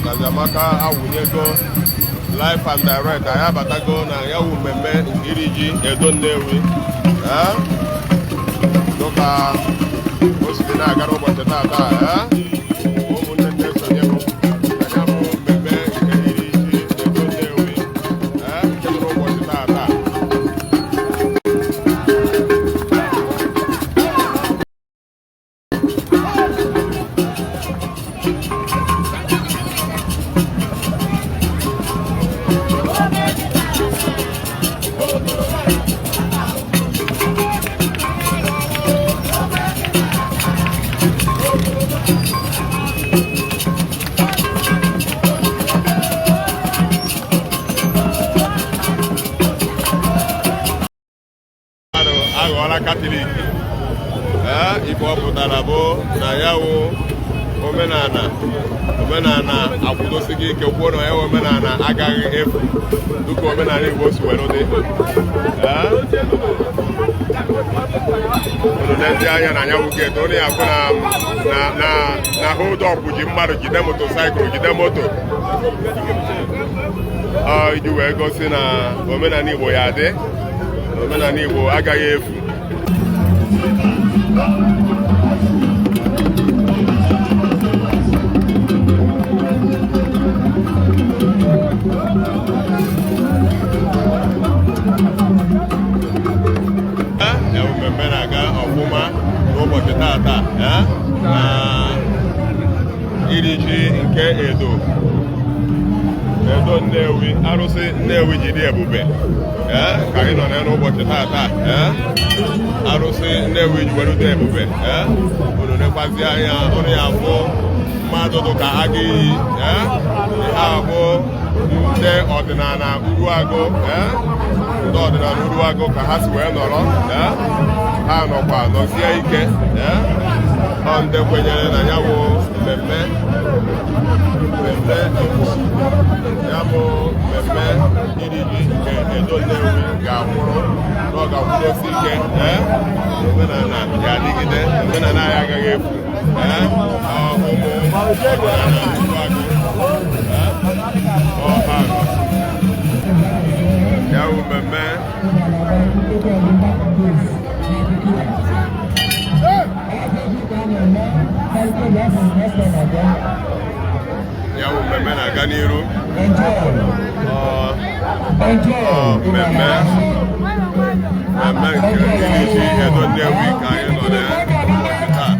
Ọgazi Amaka awụnyego live and direct. Anyị abatago na ya wụ mmemme nke iri ji Edo Nnewi. Ee, dịka o siri na-aga n'ụbọchị taata, ee, ụmụnne ndị esonye m na ya bụ mmemme nke iri ji Edo Nnewi, ee, nke dị n'ụbọchị taata. Mmadụ aghọọla Katọlik. Ee, ife ọ pụtara bụ na ya wụ omenala, omenala akwụdosigo ike, kwuo na ya wụ omenala agaghị efu dịka omenala Igbo si were dị. Ee, unu na-ezi anya na anyanwụ gate, onye ya fụ na hold up ji mmadụ jide motorcycle, jide moto, ọ iji wee gosi na omenala Igbo ya dị, na omenala Igbo agaghị efu. Ya bụ mmemme na-aga ọfụma n'ụbọchị tata na iri ji nke Edo, Edo Nnewi, arụsị Nnewi ji dị ebube, ee, ka anyị nọ na n'ụbọchị tata. Ee, arụsị Nnewi ji were dị ebube. Ee, unu nekwazi anya, unu ya afụ mmadụ dị ka agụ iyi. Ee, ihe a bụ ndị ọdịnala Uruagụ. Ee, ndị ọdịnala Uruagụ ka ha si wee nọrọ. Ee, ha nọkwa nọzie ike. Ee, ọ ndị kwenyere na ya bụ mmemme, mmemme Igbo, ya bụ mmemme iri ji nke Edo Nnewi ga-akwụrụ na ọ ga-akwụdosi ike. Ee, omenala ga-adịgide, omenala anyị agaghị efu. Ee, ọ ụmụ ọdịnala Uruagụ. Ee, ọ ha nọ ya bụ mmemme. Ya bụ mmemme na-aga n'iru. Ọ mmemme, mmemme nke iri ji Edo Nnewi ka anyị nọ na ya ụbọchị taa.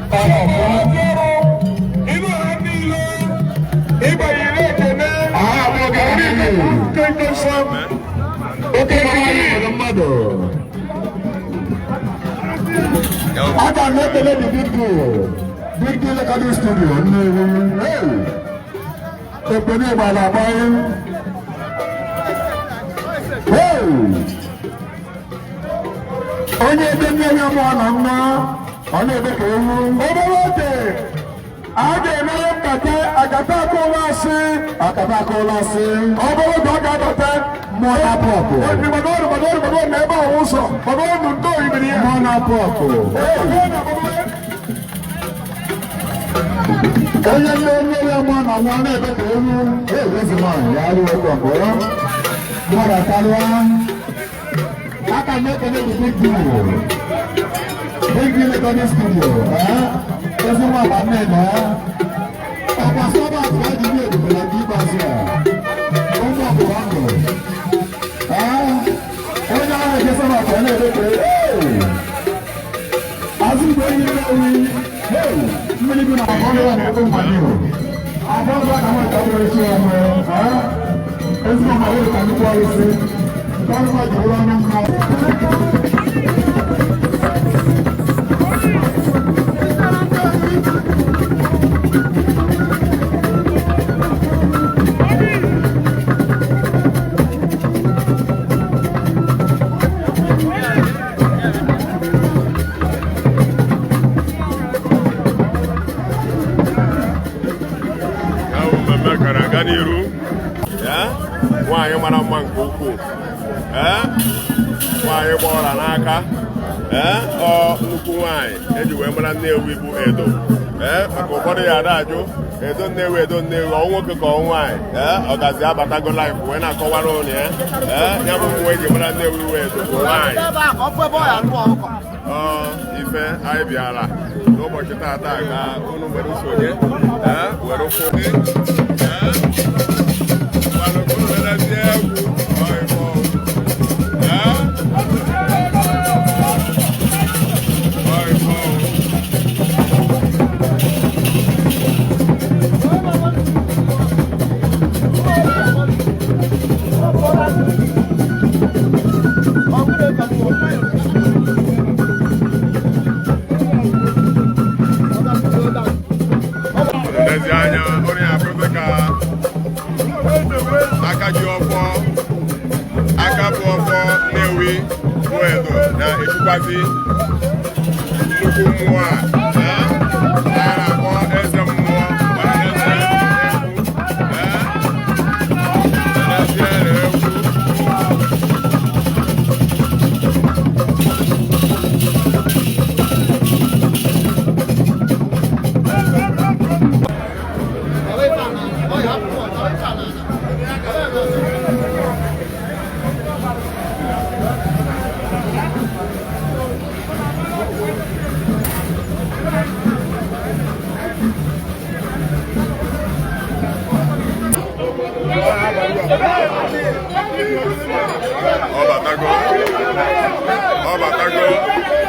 Inú ha niile ịgbanyere ekene Mmemme. Oke mmadụ. Ya bụ Aga m ekele the big deal, Big Deal Recording Studio Nnewi. Hey! Ekpene gbara agbanye. Hey! Onye ebe Nnewi amụọ na nwa, ọ na-ebe ka ewu. Obere oge, a ga-emere mbata agata akụla asị. Akata akụla asị. Obere oge ọ ga-abata. Mmụọ na-apụ ọpụ. Gbadoro, gbadoro, gbadoro na ebe ahụ ụzọ. Gbadoro ndị oyimiri ya. Mmụọ na-apụ ọpụ. Onye nne nne ya mụọ na nwa na-ebe ka ewu. Ezi nwaanyị ya alụ okwu ọkụ. Mmadụ akarịa. Aka m ekele the big deal. Big Deal Recording Studio. Ezi nwa na nne na ọkwa sọba atụ ha ji ebube na nke ikpeazụ a. Ụmụ ọgbụgba ndụ. Onye ahụ eke sọba atụ ya na-ebe ka ewu. Azụ igwe enyi Nnewi. Mmiri bi na akọrọ ya na-ebe mmadụ. Abọ́dọ̀ àwọn ìtọ́jú iṣẹ́ ọmọ ẹ̀ ezigbo ma wụrụ ka nnukwu arụsị nke ọrụ ma ji bụrụ ọnụ mmụọ. Ya bụ mmemme gara aga n'iru ya. Nwaanyị mara mma nke ukwuu, ee, nwaanyị gba ọra n'aka. Ee, ọ nnukwu nwaanyị eji wee mara Nnewi bụ Edo. Ee, maka ụfọdụ ya ada ajụ. Edo Nnewi, Edo Nnewi, ọ nwoke ka ọ nwaanyị. Ee, ọgazi abatago live wee na-akọwara ụnụ ya. Ee, ya bụ mmụọ eji mara Nnewi wee Edo bụ nwaanyị. Ọ ife anyị bịara n'ụbọchị taata ka unu were sonye, ee, were fụ. Ee, kwanụ ka unu lezie egwu. Ọ ife ọ. Ee, ọ ife ọ. Lezi anya onye afụzi ka aka ji ọfọ, aka bụ ọfọ Nnewi bụ Edo na-echukwazi nnukwu mmụọ a, ee, a na-akpọ eze mmụọ gbara eze egwu. Ee, lezie na egwu. Ọ batago, ọ batago,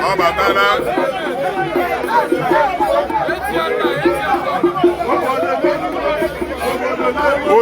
ọ batala.